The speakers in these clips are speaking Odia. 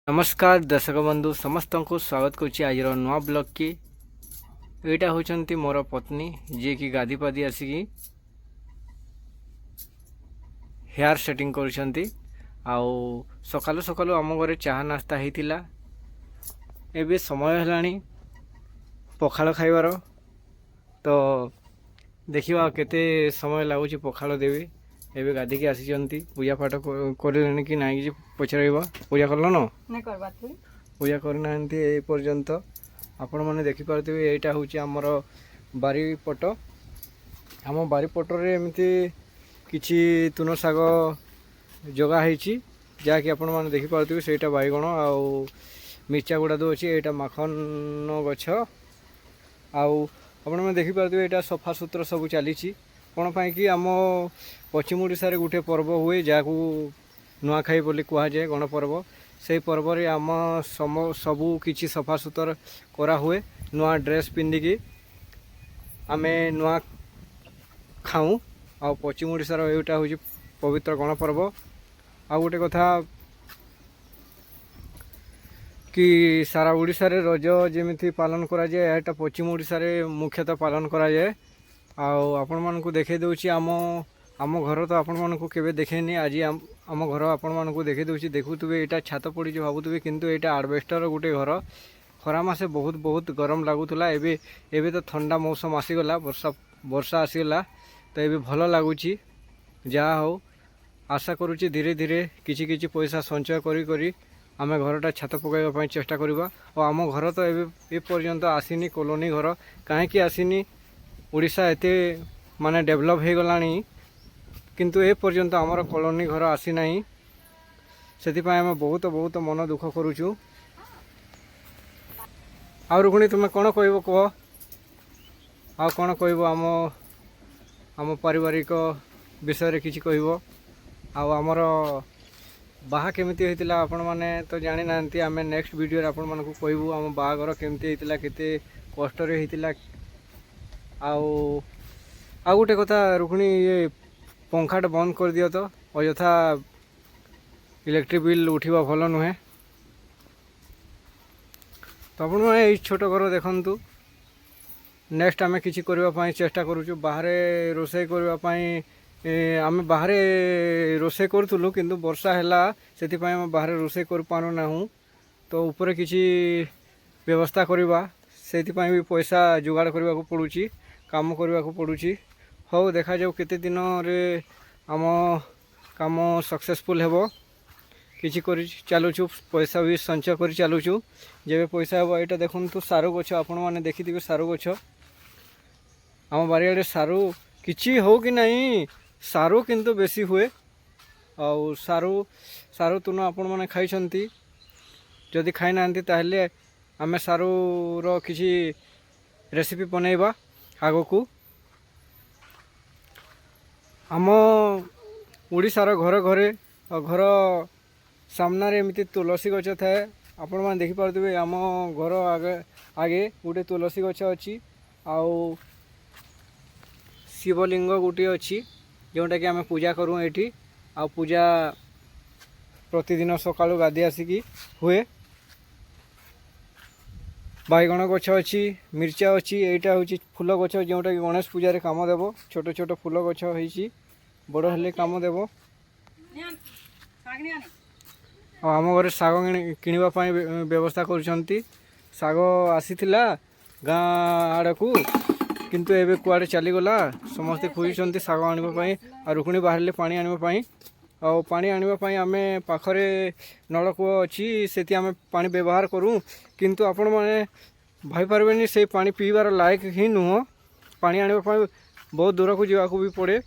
ନମସ୍କାର ଦର୍ଶକ ବନ୍ଧୁ, ସମସ୍ତଙ୍କୁ ସ୍ୱାଗତ କରୁଛି ଆଜିର ନୂଆ ବ୍ଲଗ୍ କି। ଏଇଟା ହେଉଛନ୍ତି ମୋର ପତ୍ନୀ, ଯିଏକି ଗାଧି ପାଧି ଆସିକି ହେୟାର ସେଟିଂ କରୁଛନ୍ତି। ଆଉ ସକାଳୁ ସକାଳୁ ଆମ ଘରେ ଚାହା ନାସ୍ତା ହେଇଥିଲା। ଏବେ ସମୟ ହେଲାଣି ପଖାଳ ଖାଇବାର। ତ ଦେଖିବା କେତେ ସମୟ ଲାଗୁଛି ପଖାଳ ଦେବେ। ଏବେ ଗାଧିକି ଆସିଛନ୍ତି, ପୂଜା ପାଠ କରିଲେଣି କି ନାହିଁ କିଛି ପଚାରିବା। ପୂଜା କଲ ନ? ନାଇଁ କରବାର୍ ଥି। ପୂଜା କରିନାହାନ୍ତି ଏ ପର୍ଯ୍ୟନ୍ତ। ଆପଣମାନେ ଦେଖିପାରୁଥିବେ, ଏଇଟା ହେଉଛି ଆମର ବାରିପଟ। ଆମ ବାରିପଟରେ ଏମିତି କିଛି ତୁନ ଶାଗ ଜଗା ହେଇଛି, ଯାହାକି ଆପଣମାନେ ଦେଖିପାରୁଥିବେ। ସେଇଟା ବାଇଗଣ ଆଉ ମିର୍ଚା ଗୁଡ଼ା ଅଛି। ଏଇଟା ମାଖନ ଗଛ। ଆଉ ଆପଣମାନେ ଦେଖିପାରୁଥିବେ, ଏଇଟା ସଫାସୁତୁରା ସବୁ ଚାଲିଛି। କ'ଣ ପାଇଁ କି ଆମ ପଶ୍ଚିମ ଓଡ଼ିଶାରେ ଗୋଟେ ପର୍ବ ହୁଏ, ଯାହାକୁ ନୂଆଖାଇ ବୋଲି କୁହାଯାଏ, ଗଣପର୍ବ। ସେଇ ପର୍ବରେ ଆମ ସବୁ କିଛି ସଫାସୁତୁରା କରାହୁଏ। ନୂଆ ଡ୍ରେସ୍ ପିନ୍ଧିକି ଆମେ ନୂଆ ଖାଉଁ। ଆଉ ପଶ୍ଚିମ ଓଡ଼ିଶାର ଏଇଟା ହେଉଛି ପବିତ୍ର ଗଣପର୍ବ। ଆଉ ଗୋଟେ କଥା କି ସାରା ଓଡ଼ିଶାରେ ରଜ ଯେମିତି ପାଳନ କରାଯାଏ, ଏଇଟା ପଶ୍ଚିମ ଓଡ଼ିଶାରେ ମୁଖ୍ୟତଃ ପାଳନ କରାଯାଏ। ଆଉ ଆପଣମାନଙ୍କୁ ଦେଖାଇ ଦେଉଛି ଆମ ଘର। ତ ଆପଣମାନଙ୍କୁ କେବେ ଦେଖେଇନି, ଆଜି ଆମ ଘର ଆପଣମାନଙ୍କୁ ଦେଖାଇ ଦେଉଛି। ଦେଖୁଥିବେ, ଏଇଟା ଛାତ ପଡ଼ିଛି ଭାବୁଥିବେ, କିନ୍ତୁ ଏଇଟା ଆଡ଼ବେଷ୍ଟର ଗୋଟେ ଘର। ଖରା ମାସେ ବହୁତ ବହୁତ ଗରମ ଲାଗୁଥିଲା। ଏବେ ତ ଥଣ୍ଡା ମୌସମ ଆସିଗଲା, ବର୍ଷା ଆସିଗଲା, ତ ଏବେ ଭଲ ଲାଗୁଛି। ଯାହା ହଉ, ଆଶା କରୁଛି ଧୀରେ ଧୀରେ କିଛି କିଛି ପଇସା ସଞ୍ଚୟ କରି କରି ଆମେ ଘରଟା ଛାତ ପକାଇବା ପାଇଁ ଚେଷ୍ଟା କରିବା। ଆଉ ଆମ ଘର ତ ଏବେ ଏ ପର୍ଯ୍ୟନ୍ତ ଆସିନି କଲୋନୀ ଘର। କାହିଁକି ଆସିନି? ଓଡ଼ିଶା ଏତେ ମାନେ ଡେଭଲପ୍ ହେଇଗଲାଣି, କିନ୍ତୁ ଏ ପର୍ଯ୍ୟନ୍ତ ଆମର କଲୋନୀ ଘର ଆସିନାହିଁ। ସେଥିପାଇଁ ଆମେ ବହୁତ ବହୁତ ମନ ଦୁଃଖ କରୁଛୁ। ଆଉ ରୁକୁଣୀ, ତୁମେ କ'ଣ କହିବ କୁହ? ଆଉ କ'ଣ କହିବ? ଆମ ପାରିବାରିକ ବିଷୟରେ କିଛି କହିବ? ଆଉ ଆମର ବାହା କେମିତି ହେଇଥିଲା ଆପଣମାନେ ତ ଜାଣିନାହାନ୍ତି। ଆମେ ନେକ୍ସଟ ଭିଡ଼ିଓରେ ଆପଣମାନଙ୍କୁ କହିବୁ ଆମ ବାହାଘର କେମିତି ହେଇଥିଲା, କେତେ କଷ୍ଟରେ ହେଇଥିଲା। ଆଉ ଆଉ ଗୋଟେ କଥା ରୁକ୍ମିଣୀ, ଇଏ ପଙ୍ଖାଟା ବନ୍ଦ କରିଦିଅ ତ, ଅଯଥା ଇଲେକ୍ଟ୍ରିକ୍ ବିଲ୍ ଉଠିବା ଭଲ ନୁହେଁ। ତ ଆପଣମାନେ ଏଇ ଛୋଟ ଘର ଦେଖନ୍ତୁ। ନେକ୍ସଟ ଆମେ କିଛି କରିବା ପାଇଁ ଚେଷ୍ଟା କରୁଛୁ। ବାହାରେ ରୋଷେଇ କରିବା ପାଇଁ, ଆମେ ବାହାରେ ରୋଷେଇ କରୁଥିଲୁ, କିନ୍ତୁ ବର୍ଷା ହେଲା, ସେଥିପାଇଁ ଆମେ ବାହାରେ ରୋଷେଇ କରିପାରୁନାହୁଁ। ତ ଉପରେ କିଛି ବ୍ୟବସ୍ଥା କରିବା, ସେଇଥିପାଇଁ ବି ପଇସା ଯୋଗାଡ଼ କରିବାକୁ ପଡ଼ୁଛି, କାମ କରିବାକୁ ପଡ଼ୁଛି। ହଉ, ଦେଖାଯାଉ କେତେ ଦିନରେ ଆମ କାମ ସକ୍ସେସଫୁଲ୍ ହେବ। କିଛି କରି ଚାଲୁଛୁ, ପଇସା ବି ସଞ୍ଚୟ କରି ଚାଲୁଛୁ। ଯେବେ ପଇସା ହେବ। ଏଇଟା ଦେଖନ୍ତୁ ସାରୁ ଗଛ। ଆପଣମାନେ ଦେଖିଥିବେ ସାରୁ ଗଛ। ଆମ ବାରିଆଡ଼େ ସାରୁ କିଛି ହଉ କି ନାହିଁ, ସାରୁ କିନ୍ତୁ ବେଶୀ ହୁଏ। ଆଉ ସାରୁ ତୁନ ଆପଣମାନେ ଖାଇଛନ୍ତି? ଯଦି ଖାଇନାହାନ୍ତି, ତାହେଲେ ଆମେ ସାରୁର କିଛି ରେସିପି ବନେଇବା ଆଗକୁ। ଆମ ଓଡ଼ିଶାର ଘରେ ଘରେ, ଘର ସାମ୍ନାରେ ଏମିତି ତୁଳସୀ ଗଛ ଥାଏ। ଆପଣମାନେ ଦେଖିପାରୁଥିବେ, ଆମ ଘର ଆଗେ ଆଗେ ଗୋଟେ ତୁଳସୀ ଗଛ ଅଛି ଆଉ ଶିବଲିଙ୍ଗ ଗୋଟିଏ ଅଛି, ଯେଉଁଟାକି ଆମେ ପୂଜା କରୁ ଏଇଠି। ଆଉ ପୂଜା ପ୍ରତିଦିନ ସକାଳୁ ଗାଧୋଇ ଆସିକି ହୁଏ। ବାଇଗଣ ଗଛ ଅଛି, ମିର୍ଚା ଅଛି। ଏଇଟା ହେଉଛି ଫୁଲ ଗଛ, ଯେଉଁଟାକି ଗଣେଶ ପୂଜାରେ କାମ ଦେବ। ଛୋଟ ଛୋଟ ଫୁଲ ଗଛ ହେଇଛି, ବଡ଼ ହେଲେ କାମ ଦେବ। ଶାଗ ନିଆନି। ଆଉ ଆମ ଘରେ ଶାଗ କିଣିବା ପାଇଁ ବ୍ୟବସ୍ଥା କରୁଛନ୍ତି। ଶାଗ ଆସିଥିଲା ଗାଁ ଆଡ଼କୁ, କିନ୍ତୁ ଏବେ କୁଆଡ଼େ ଚାଲିଗଲା। ସମସ୍ତେ ଖୋଜୁଛନ୍ତି ଶାଗ ଆଣିବା ପାଇଁ। ଆଉ ରୁକୁଣୀ ବାହାରିଲେ ପାଣି ଆଣିବା ପାଇଁ। ଆଉ ପାଣି ଆଣିବା ପାଇଁ ଆମେ ପାଖରେ ନଳକୂଅ ଅଛି, ସେଠି ଆମେ ପାଣି ବ୍ୟବହାର କରୁ। କିନ୍ତୁ ଆପଣମାନେ ଭାବିପାରିବେନି, ସେଇ ପାଣି ପିଇବାର ଲାୟକ ହିଁ ନୁହଁ। ପାଣି ଆଣିବା ପାଇଁ ବହୁତ ଦୂରକୁ ଯିବାକୁ ବି ପଡ଼େ।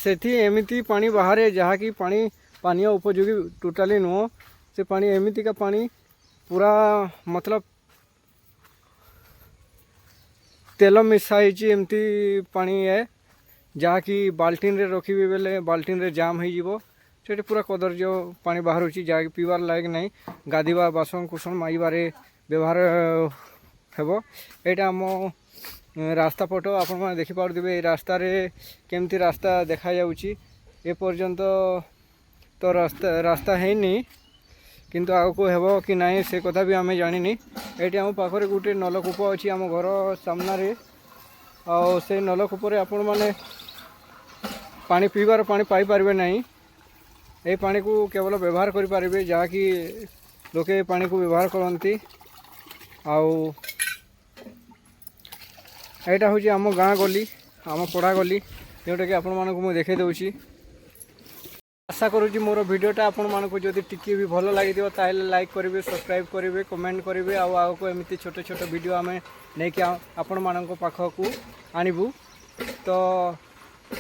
ସେଠି ଏମିତି ପାଣି ବାହାରେ, ଯାହାକି ପାଣି ପାନୀୟ ଉପଯୋଗୀ ଟୋଟାଲି ନୁହଁ। ସେ ପାଣି ଏମିତିକା ପାଣି, ପୁରା ମତଲବ ତେଲ ମିଶା ହେଇଛି, ଏମିତି ପାଣି ଏ, ଯାହାକି ବାଲ୍ଟିନରେ ରଖିବେ ବେଲେ ବାଲ୍ଟିନରେ ଜାମ୍ ହେଇଯିବ। ସେଠି ପୁରା କଦର୍ଯ୍ୟ ପାଣି ବାହାରୁଛି, ଯାହାକି ପିଇବାର ଲାୟକ ନାହିଁ। ଗାଧିବା, ବାସନ କୁସନ ମାଜିବାରେ ବ୍ୟବହାର ହେବ। ଏଇଟା ଆମ ରାସ୍ତା ପଟ। ଆପଣମାନେ ଦେଖିପାରୁଥିବେ, ଏଇ ରାସ୍ତାରେ କେମିତି ରାସ୍ତା ଦେଖାଯାଉଛି। ଏପର୍ଯ୍ୟନ୍ତ ତ ରାସ୍ତା ହେଇନି। କିନ୍ତୁ ଆଗକୁ ହେବ କି ନାହିଁ, ସେ କଥା ବି ଆମେ ଜାଣିନି। ଏଇଠି ଆମ ପାଖରେ ଗୋଟେ ନଳକୂପ ଅଛି ଆମ ଘର ସାମ୍ନାରେ। ଆଉ ସେଇ ନଳକୂପରେ ଆପଣମାନେ ପାଣି, ପିଇବାର ପାଣି ପାଇପାରିବେ ନାହିଁ। ଏଇ ପାଣିକୁ କେବଳ ବ୍ୟବହାର କରିପାରିବେ, ଯାହାକି ଲୋକେ ଏ ପାଣିକୁ ବ୍ୟବହାର କରନ୍ତି। ଆଉ ଏଇଟା ହେଉଛି ଆମ ଗାଁ ଗଲି, ଆମ ପଡ଼ା ଗଲି, ଯେଉଁଟାକି ଆପଣମାନଙ୍କୁ ମୁଁ ଦେଖାଇ ଦେଉଛି। ଆଶା କରୁଛି ମୋର ଭିଡ଼ିଓଟା ଆପଣମାନଙ୍କୁ ଯଦି ଟିକିଏ ବି ଭଲ ଲାଗିଥିବ, ତାହେଲେ ଲାଇକ୍ କରିବେ, ସବସ୍କ୍ରାଇବ୍ କରିବେ, କମେଣ୍ଟ କରିବେ। ଆଉ ଆଗକୁ ଏମିତି ଛୋଟ ଛୋଟ ଭିଡ଼ିଓ ଆମେ ନେଇକି ଆପଣମାନଙ୍କ ପାଖକୁ ଆଣିବୁ। ତ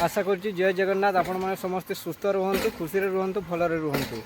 ଆଶା କରୁଛି, ଜୟ ଜଗନ୍ନାଥ। ଆପଣମାନେ ସମସ୍ତେ ସୁସ୍ଥ ରୁହନ୍ତୁ, ଖୁସିରେ ରୁହନ୍ତୁ, ଭଲରେ ରୁହନ୍ତୁ।